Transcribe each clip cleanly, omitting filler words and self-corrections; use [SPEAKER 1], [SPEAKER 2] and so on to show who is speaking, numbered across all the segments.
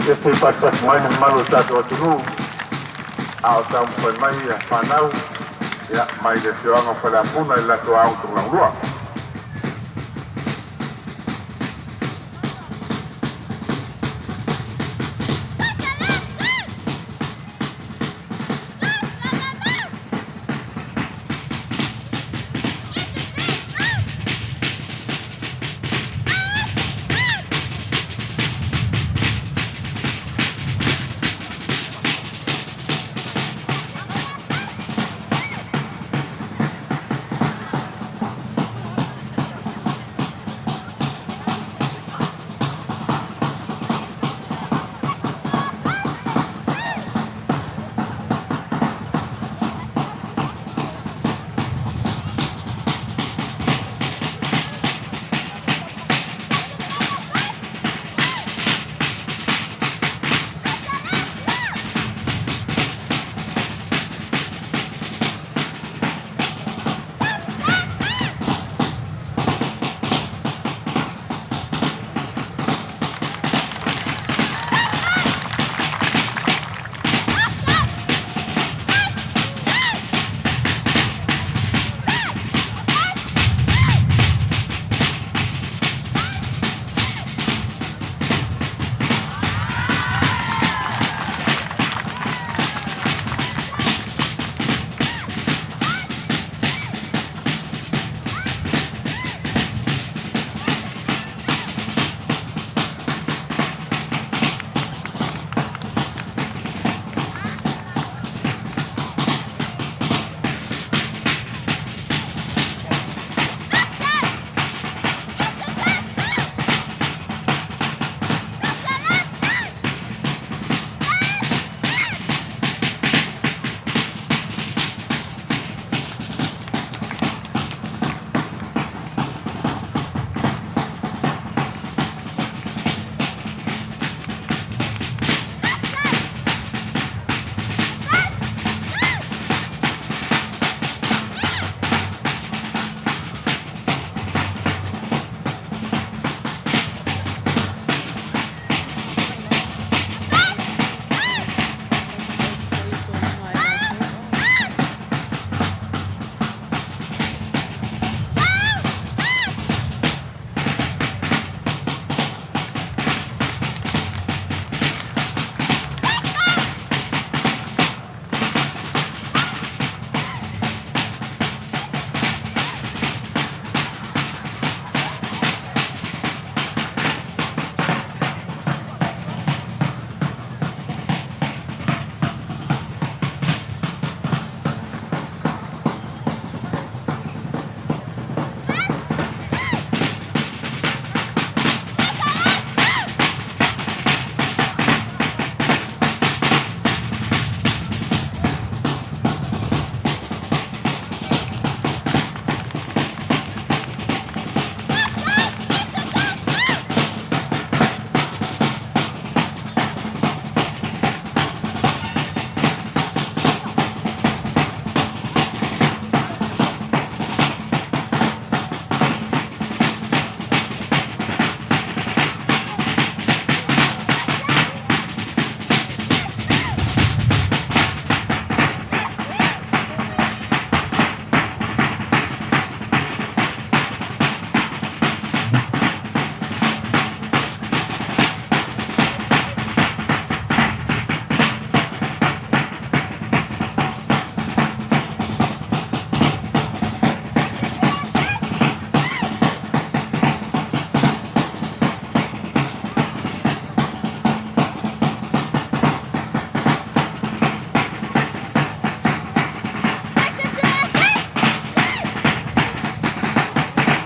[SPEAKER 1] Ia se i patupatu mai le mamalu o le tatou atunuu a o taumafai mai ia fanau ia mai le afioaga o Faleapuna i le latou aoga tulagalua.
[SPEAKER 2] Taumafai foi e tologa e latou.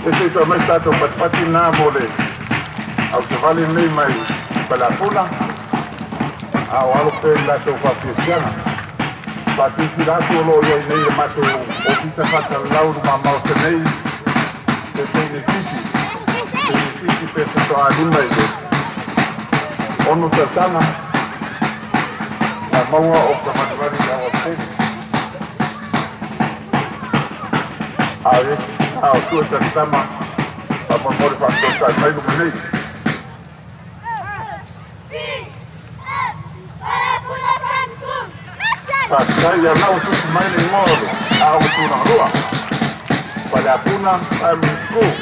[SPEAKER 1] Ia se i toe aumai se tatou patipati lena mo le ausavali lenei mai Faleapuna a o alo pea i le latou faafiafiaga. Faasilasila atu o lo o i ai nei i le matou Ofisa Faasalalau i luma maota nei se teine Fiti, teine Fiti pe faatoa 5 i le 6 tausaga na maua o savalivali i le aualatele. A o a o tua talitama faamolemole faatosai mai luma nei.
[SPEAKER 3] 6,
[SPEAKER 1] Faafetai ia lau tusi mai le igoa o le Aoga Tulagalua, Faleapuna Primary School.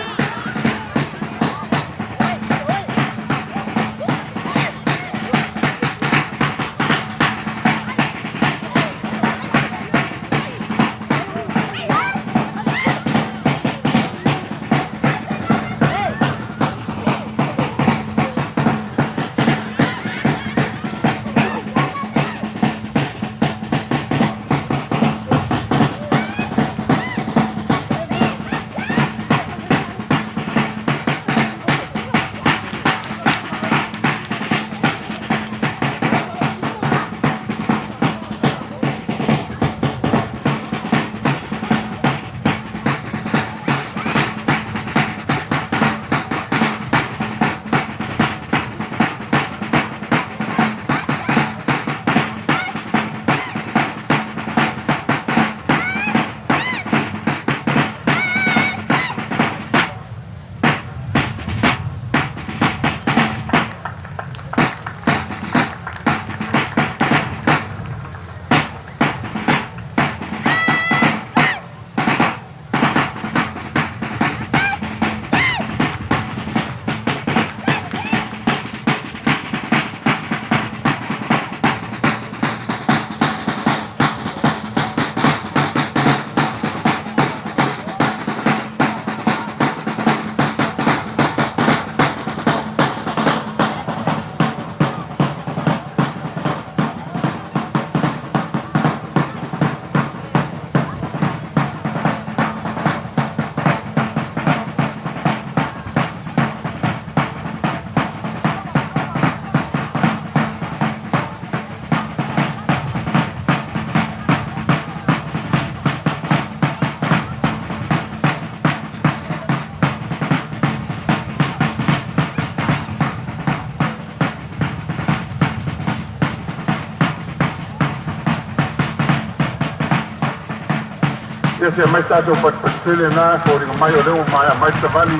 [SPEAKER 1] Ia se mai tatou patupatu lena foliga mai o lea ua maea mai savali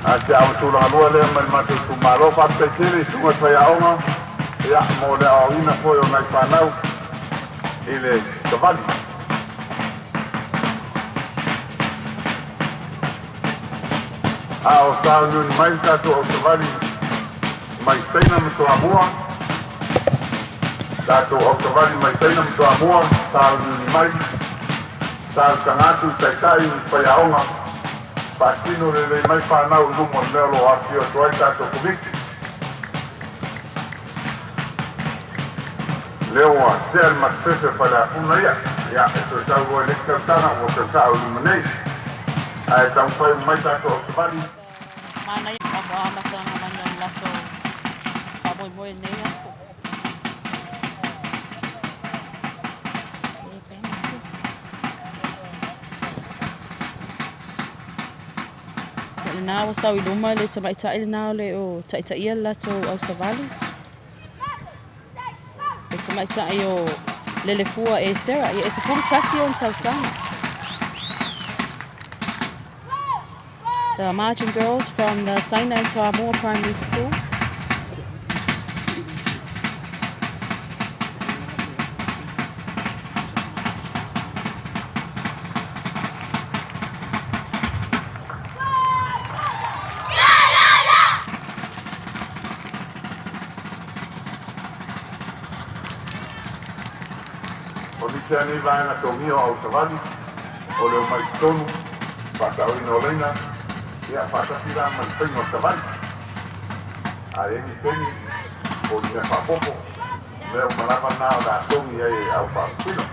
[SPEAKER 1] a se aoga tulagalua lea mai le matou itumalo. Faafetai tele i susuga i faiaoga ia mo le aoaoina foi o nai fanau i le savali. A o sauniuni mai le tatou au savali mai Saina ma Toamua, tatou au savali mai Saina ma Toamua, sauniuni mai, talosaga atu i taitai ma faiaoga, faatino lelei mai fanau i luma o le mea o lo o afifio atu ai tatou Komiti. Lea ua tea le matufefe o Faleapuna ia, ia e toe tau loa i le isi tausaga ua toe sao i luma nei. Ae taumafai uma mai tatou au savali.
[SPEAKER 2] Manaia amataga mai o le latou faamoemoe i lenei aso. Lena ua sau i luma le tamaitai lena o le o taitaia le latou ausavali. Le tamaitai o Lelefua e Sarah, ia e 11 ona tausaga. The marching girls from the Saina and Toamua Primary School.
[SPEAKER 1] O nisi lava nei vaega togia o au savali, o le omai i totonu, faasaoina o laina, ia faatasi la ma le faiga o savali. A i ai ni peni po o ni mea faaopoopo, mea uma lava na o le a togi ai e au faamasino.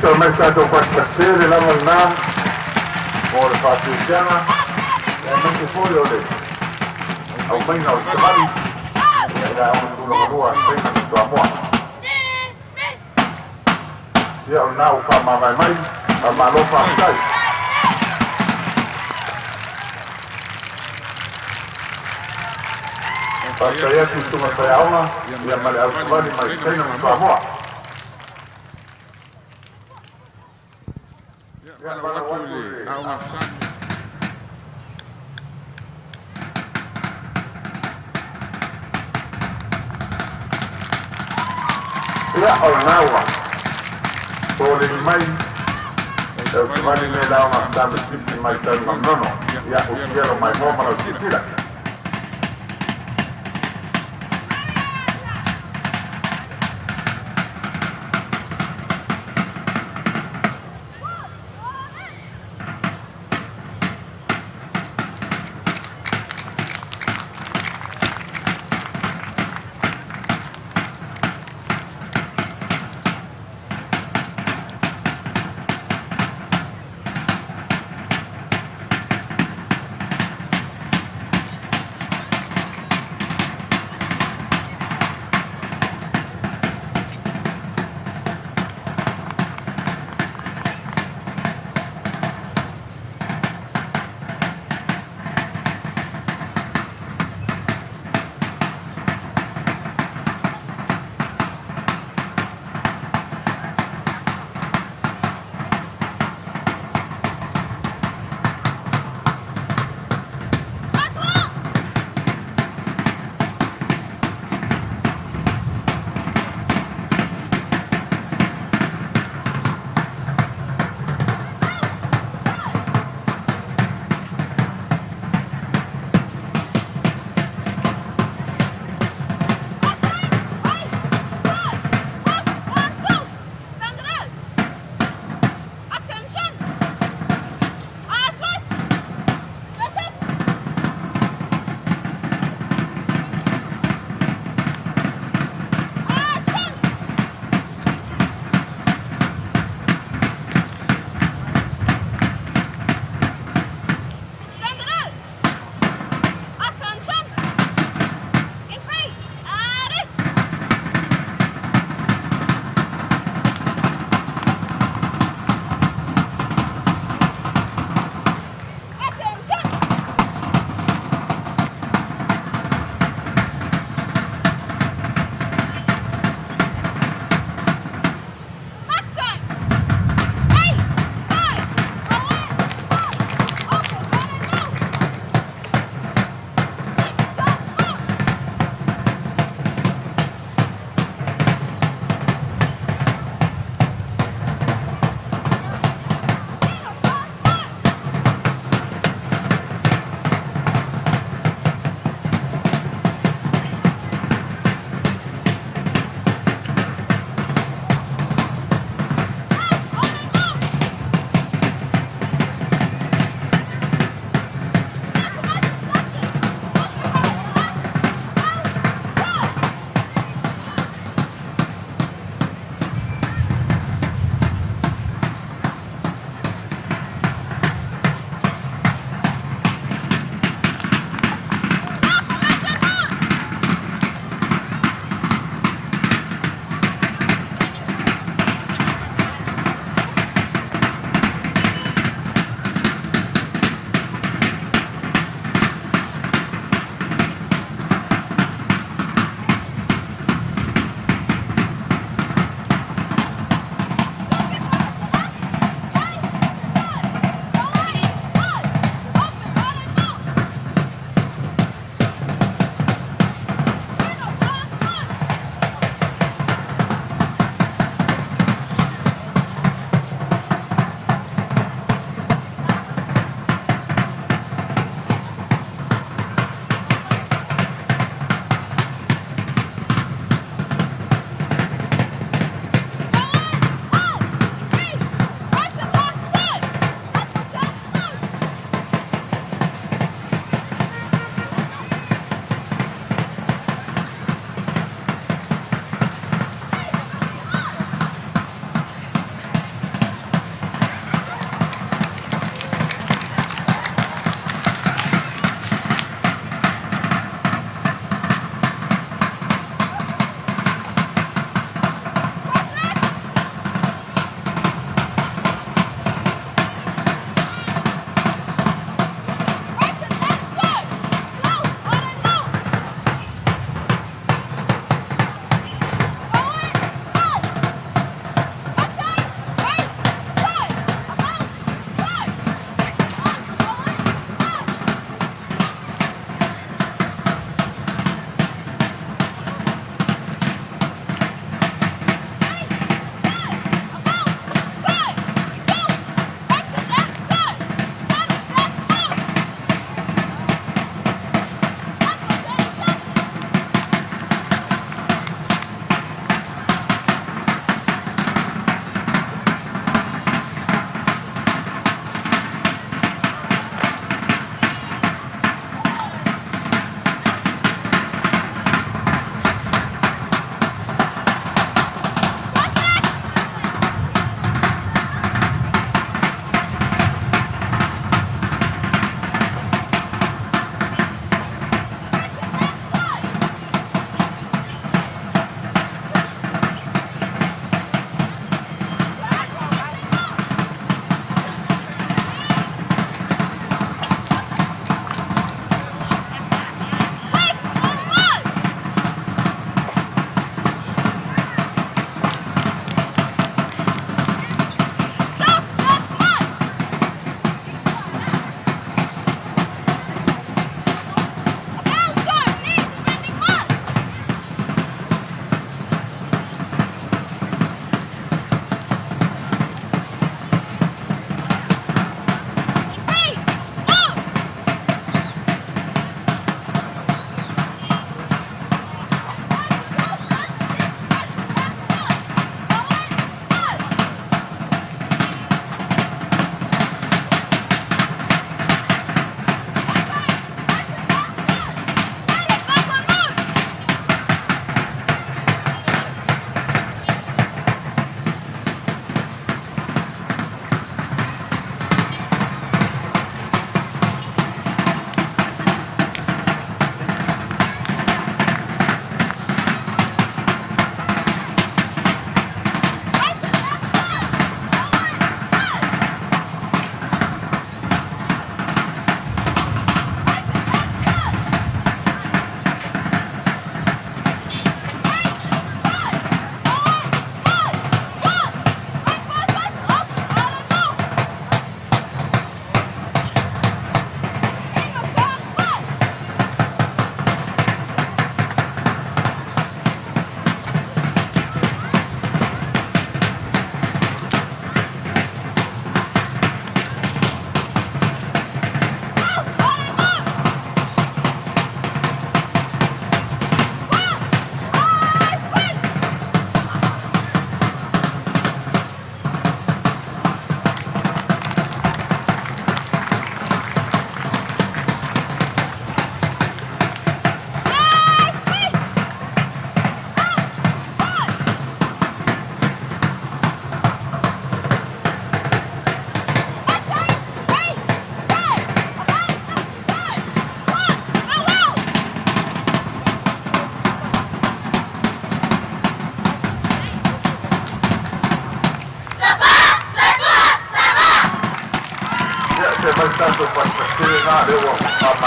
[SPEAKER 1] Toe mai tatou faatasi le lava lena mo le faafiafiaga aemaise foi o le aumaiga o le savali i le aoga tulagalua a Saina ma Samoa. Ia, o lena ua faamavae mai, faamalo faafetai. Faafetai atu i susuga faiaoga ia ma le au savali mai Saina ma Samoa.
[SPEAKER 3] Ia, valaau atu i le Aoga Sa.
[SPEAKER 1] Ia, o lena ua toleni mai le au savali nei le aoga Sa mai Tanugamanono. Ia, usuia lo maimoa ma lau silasila.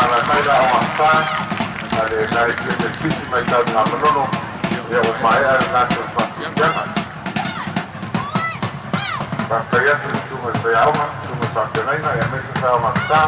[SPEAKER 1] Malae mai le Aoga Sa a le Ekalesia Metotisi mai Tanugamanono, ia ua maea le latou faafesiliaga. Faafetai atu i le susuga i le faiaoga, susuga i faafeagaiga aemaise le Aoga Sa.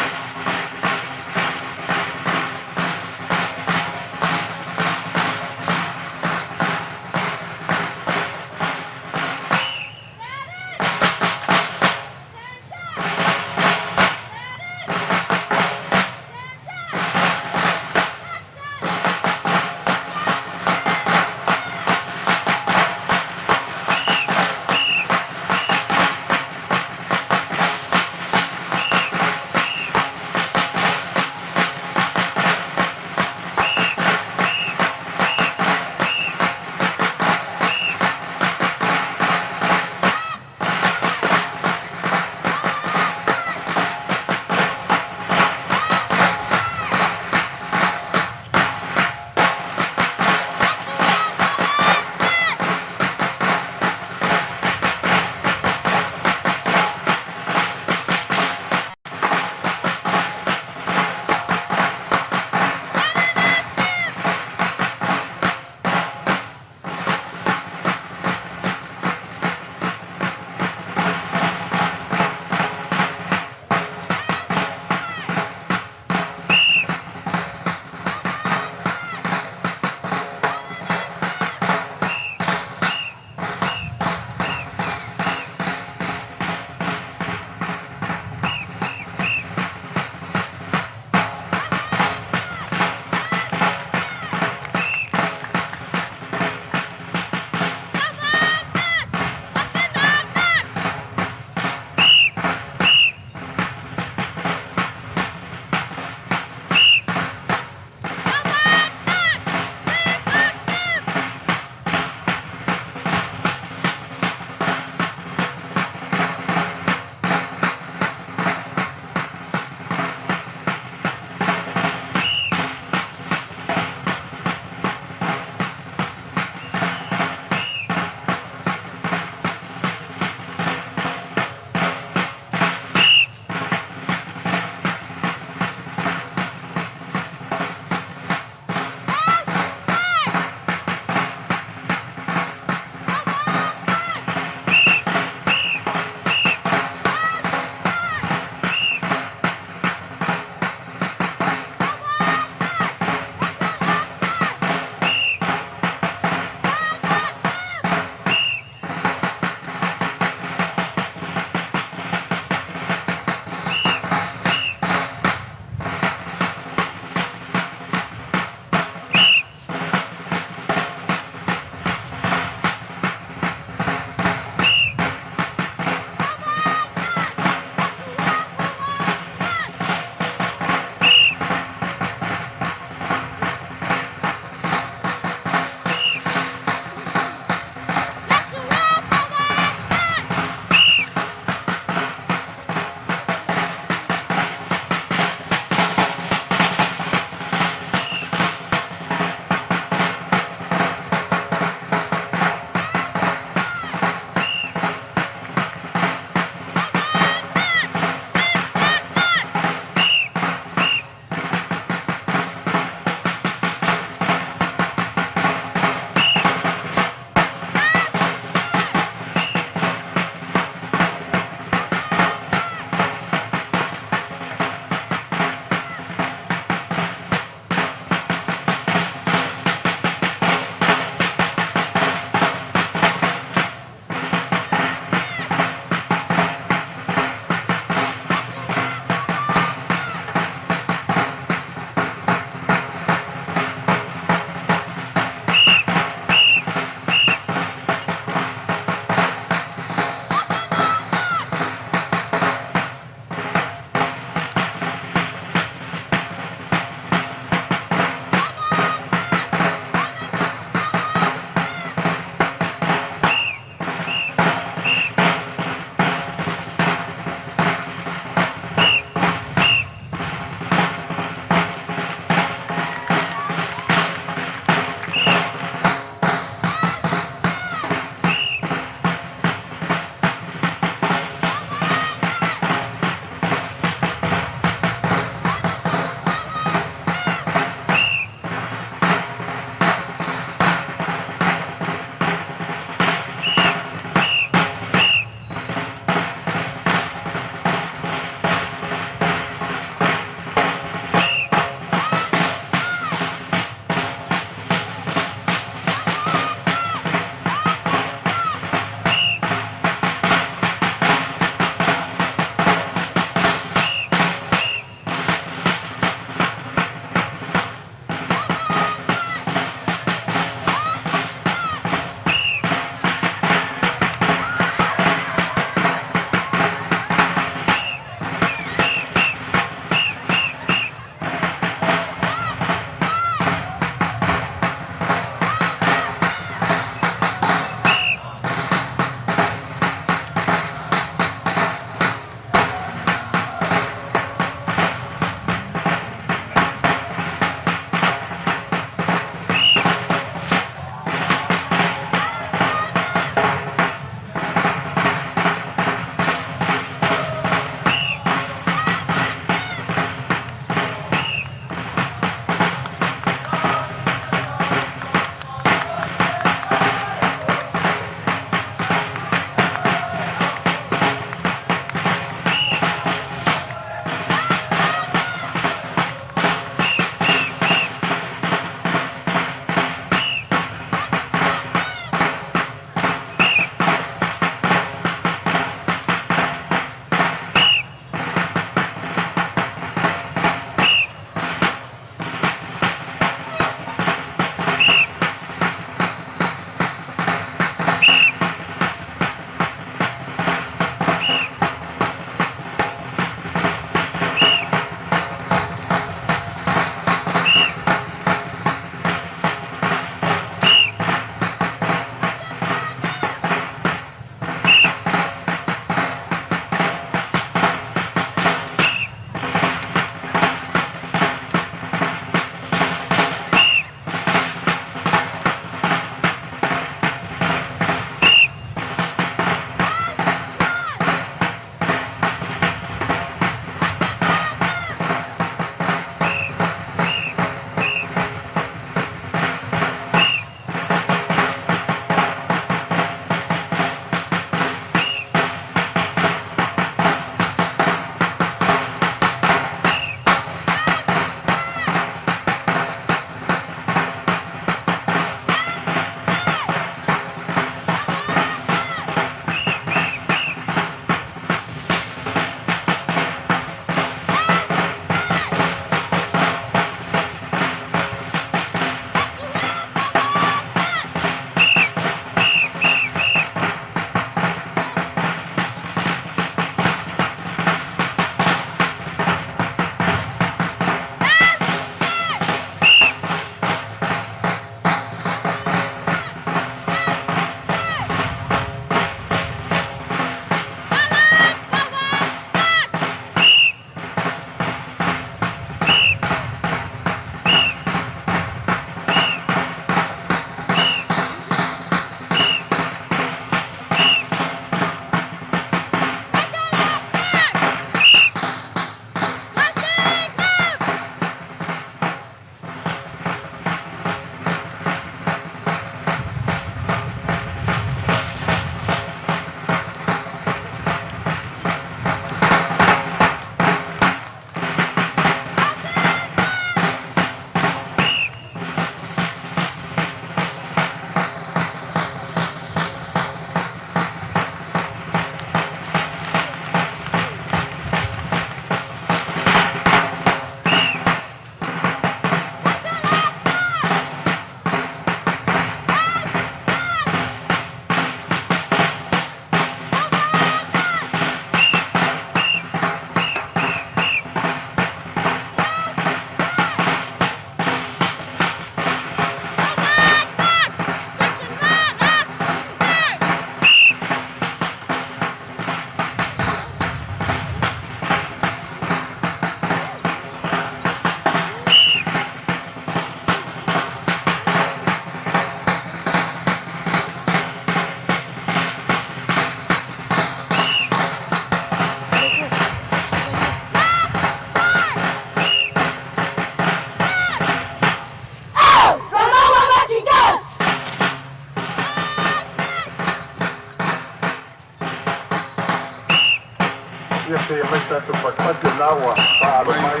[SPEAKER 1] ua faalo
[SPEAKER 3] mai
[SPEAKER 1] mai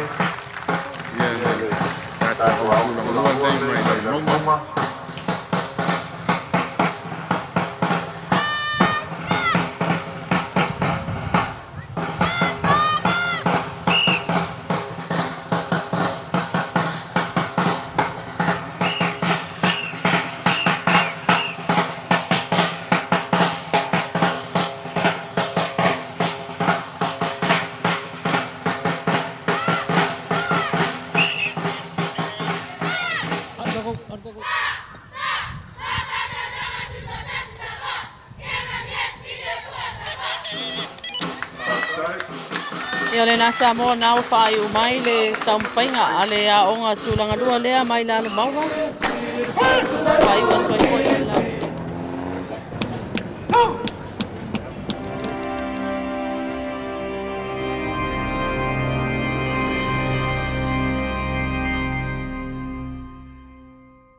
[SPEAKER 3] ia
[SPEAKER 1] ia
[SPEAKER 3] le
[SPEAKER 1] le
[SPEAKER 3] tatou
[SPEAKER 1] tatou
[SPEAKER 3] au
[SPEAKER 1] aoga
[SPEAKER 3] tulagalua
[SPEAKER 1] tulagalua
[SPEAKER 3] lenei
[SPEAKER 1] lenei
[SPEAKER 3] mai
[SPEAKER 1] mai
[SPEAKER 3] Lalomauga.
[SPEAKER 1] Lalomauga.
[SPEAKER 2] Ia o lena Samoa na ua faaiu mai le taumafaiga a le aoga tulagalua lea mai Lalomauga. Faaiu atu ai foi le latou.